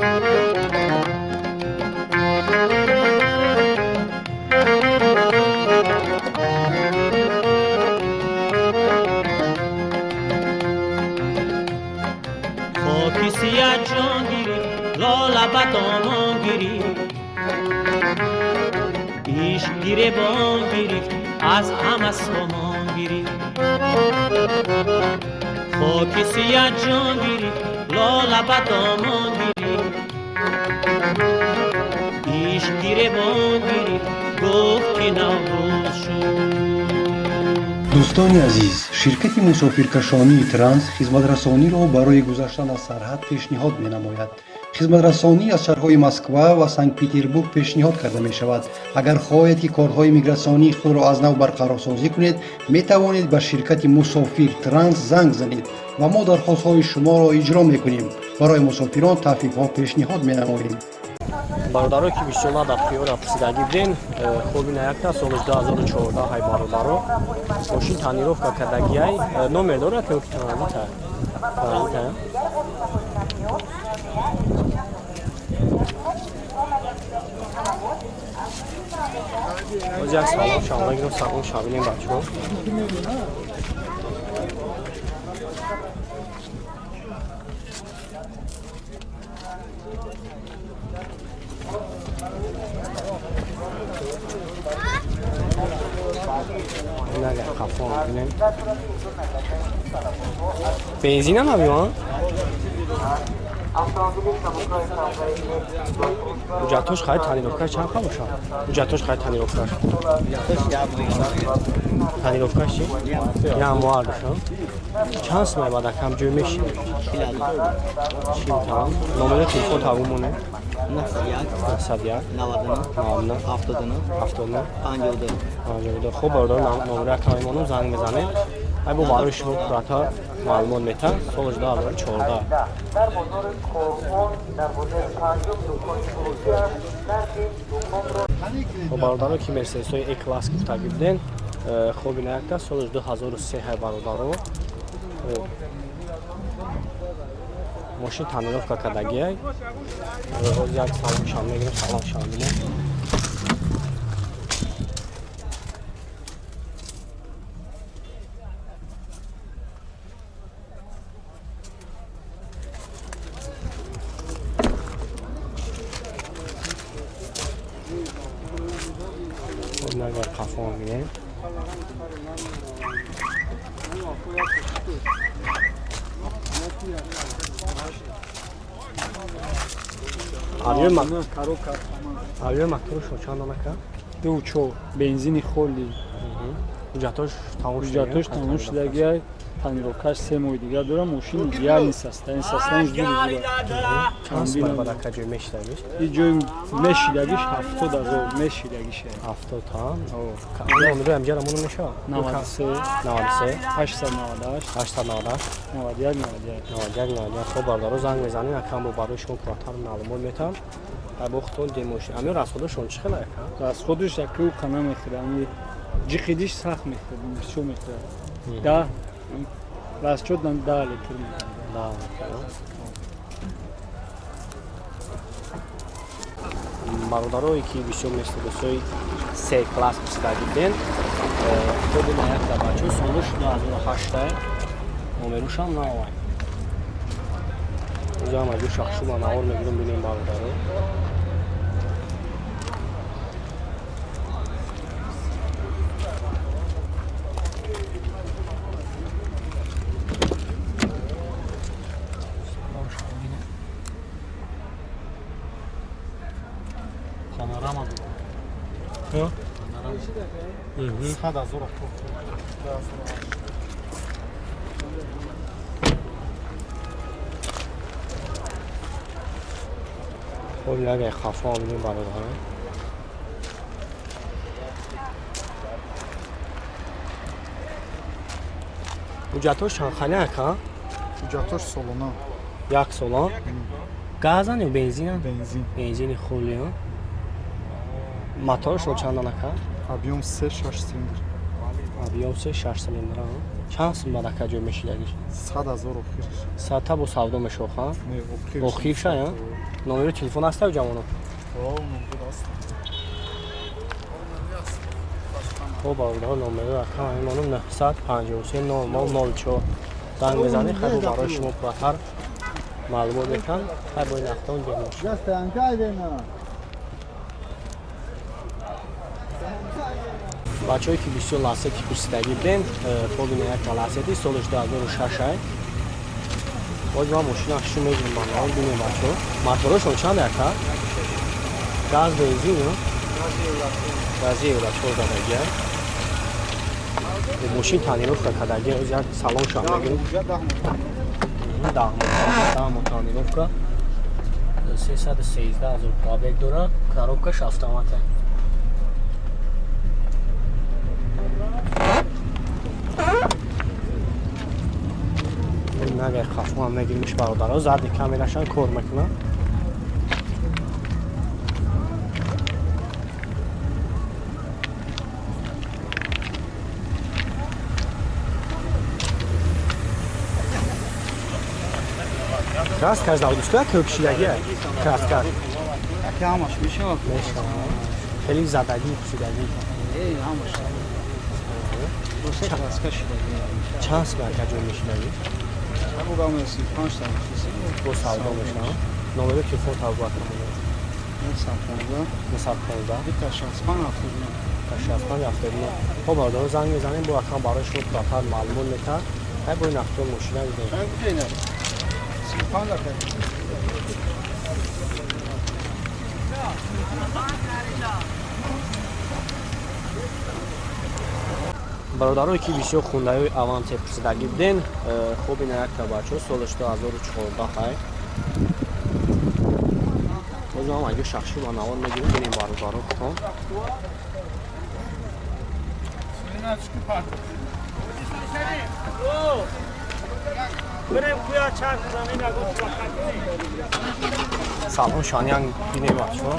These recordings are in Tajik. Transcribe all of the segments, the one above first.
Хоки сия ҷон гирифт, лола ба домон гирифт, ишқ гиребон гирифт, аз ҳама сомон гирифт. Хоки сия ҷон гирифт, лола ба домон гирифт, ишқ гиребон гирифт, гуфт ки Наврӯз шуд. Дӯстони азиз, ширкати мусофиркашонии Транс хизматрасониро барои гузаштан аз сарҳад пешниҳод менамояд. Хизматрасонӣ аз шаҳрҳои Москва ва Санкт Петербург пешниҳод карда мешавад. Агар хоҳед, ки корҳои мигратсионии худро аз нав барқарорсозӣ кунед, метавонед ба ширкати Мусофир Транс занг занед ва мо дархостҳои шуморо иҷро мекунем. Барои мусофирон тахфифҳо пешниҳод менамоем. Бародаро, ки бисёр дар Приора пурсидагӣ буден, хоб, ина якта соли 2014 ҳай, бародаро, мошин тонировка кардагиай. Номер дорад ё ки транзита? Транзита. Боз як салон шава мегирам, салон шавинем, бачаҳо. Агар қафо бинем, бензин ам абиён. Ҳуҷҷатош хай, тонировкаш чанд қа бошад? Ҳуҷҷатош хай, тонировкаш, тонировкаш чи як моҳ доша. Чанд сумай баъд акам ҷой мешинем? 40 там. Номери телефон тавумоне: 901 99 79 79 52. 52. Хуб, бародар, номери акам мемонам, занг мезанем, ай бо барои шумо пурратар маълумот метам. Соли 2014. Дар бозори Қурбон, дар бозори панҷум дукони фурӯшӣ аст. Нархи дуконро Хоб, бародаро, ки Мерседесҳои Е класс гуфтагӣ буден, хоб, ина якта соли 2003 ҳай, бародаро, мошин тонировка кардагиай. Ҳозир як салоншам мегирем, салоншам бинем. Хоб, агар қафо бинем, объёми моторашон чанд анака? 2,4, бензини холи. Ҳуҷҷатош тамом? Ҳуҷҷатош тамом шудагиай, тонировкаш 3 моҳи дигар дорам. Мошин идеальный состояние, состояние зур зура. Чанд сумай баъд ака ҷой мешидагиш? И ҷои мешидагиш 70 000 мешидагише. 70 там. Номерои ҳамҷара монум мешавад? 93. 93. 898. 898. 91 91. 91 91. Хоб, бародаро, занг мезанем, акам бо барои шумо пурратар маълумот метам. Бохтон демошин ами расходашон чӣ хела, ака? Расходаш яки уқа намехӯрад, ами ҷиқидиш сахт мехӯрад, бисёр мехӯрад. 10 расчёт 10 литр мехӯрад. Бародарое ки бисёр мерседесҳои се класс пурсидагӣ буден, хоб, ина якта, бачаҳо, солиш 2008, номерушам навай. Озам аҷо шахшума навор мегирам, бинем, бародаро. Панорама. 100 000. Хоб, агар хафо бинем, бародаро. Ҳуҷҷатҳош чандхани, ака? Ҳуҷҷатҳош солона. Як сола. Газан ё бензинан? Бензин. Бензини хули. Моторашон чандан, ака? Объём се, шаш цилиндр. Объём се, шаш цилиндр. Чанд сум барака ҷой мешидагиш? 100 0 охирш. 100 та бо савдо мешоха? Не, охирш. Охирша, я? Номери телефон аст ҷавоно? О, номер аст. Хоб, бародаро, номери рақам ҳамин 953 00 04. Занг мезанед, хай бо барои шумо пурратар маълумот мекунам. Хай бо ин ҳафтаон ҷой мешавад. Бачаҳое ки бисёр лассети пурсидагӣ будем, хоб ина якта лассети солаш 2006 ай. Боз ман мошина шу мегирам банаон бинем бачаҳо. Моторошон чанд яка? Газ бензин ё? Гази евро 4 задагия. Мошин тонировка кардагия, оз як салон шам мегирем. 10 моҳ тонировка. 313 0 пробег дора, коробкаш автомат. Нагай хафо ҳам мегиримш бародаро, зарди камерашан кор мекунад. Краскаш заводская кӯкшидаги краска. Яке ҳамаш мешавад. Мешавад. Хеле задагӣ пӯшидагӣ. Э, ҳамаш. Боса краска шидаги. Чанд сум ака ҷой мешидаги? Абу 35 та мешиси. Бо савдо мешавад. Номери телефон тавба кунед. 915 915 65 79. 65 79. Хоб бародаро, занг мезанем, бо акам барои шумо пурратар маълумот метаҳад. Хай бо ин ҳафтон мошина дидем. Бародарое ки бисёр хундаҳои Аванте пурсидагӣ буден, хоб ина якта бачаҳо солаш 2014 ҳай. Боз ман аги шахши ба навор мегирем, бинем бародаро худтон. Салон шанян бинем бачаҳо.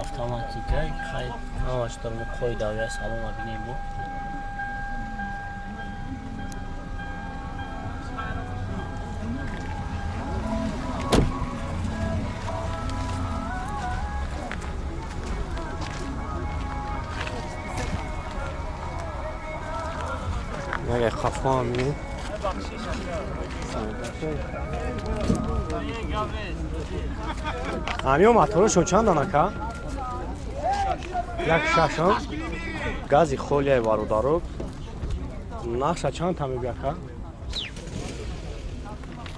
Автоматика, хай ҳамаш дорем қоидавия салона бинем бо. Нагай хафо ҳам бинем. Ҳамиё моторошон чанд анака? Як шашам. Гази холияи бародаро. Нақша чанд та мегӯяд ка?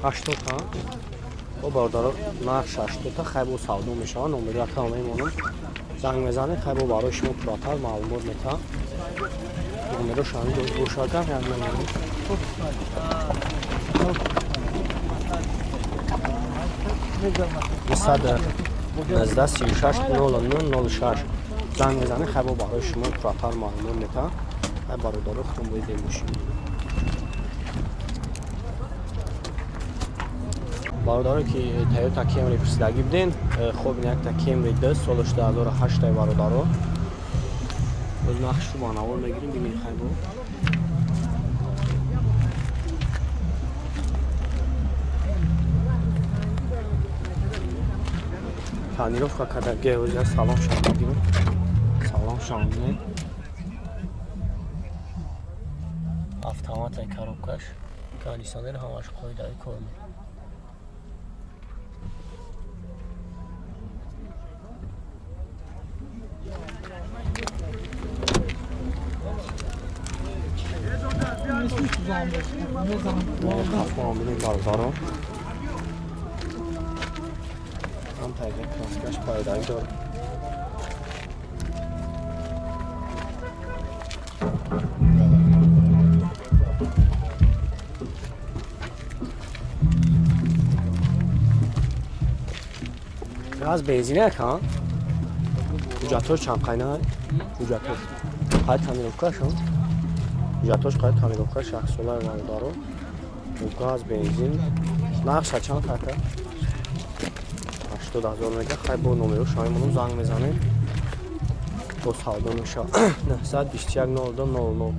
80 та. О бародаро, нарх 80 та, хай бо савдо мешавад. Номери рақам мемонам. Занг мезанед, хай бо барои шумо пурратар маълумот метаҳам. Номерош ҳамин ҷо бошад, як мемонам. 919 36 09 06. Занг мезанед, хай бо барои шумо пурратар маълумот метаҳам. Хай бародаро, худтон боид мошин. Бародаро ки Toyota Camry пурсидагӣ буден, хоб ин якта Camry 2 солаш 2008 бародаро. Боз нақшро ба навор мегирем, бинед хай бо. Тонировка кардаги, оз салон шам мегирем. Салон шам бинед. Автоматай коробкаш, кондиционер ҳамаш қоидаи кор мекунад. Хафо бинед бародаро. Ҳам тайга краскаш пайдаи дорад. Газ бензин ака? Ҳуҷҷатҳош чанд қайна? Ҳуҷҷатҳош қайд тонировкаш? Ҳуҷҷатҳош қайд тонировкаш яксола бародаро. Газ бензин нархша чанд ака? 80 0 мега. Хай бо номерош ҳамин занг мезанем. Бо савдо мешавад. 921 02 00.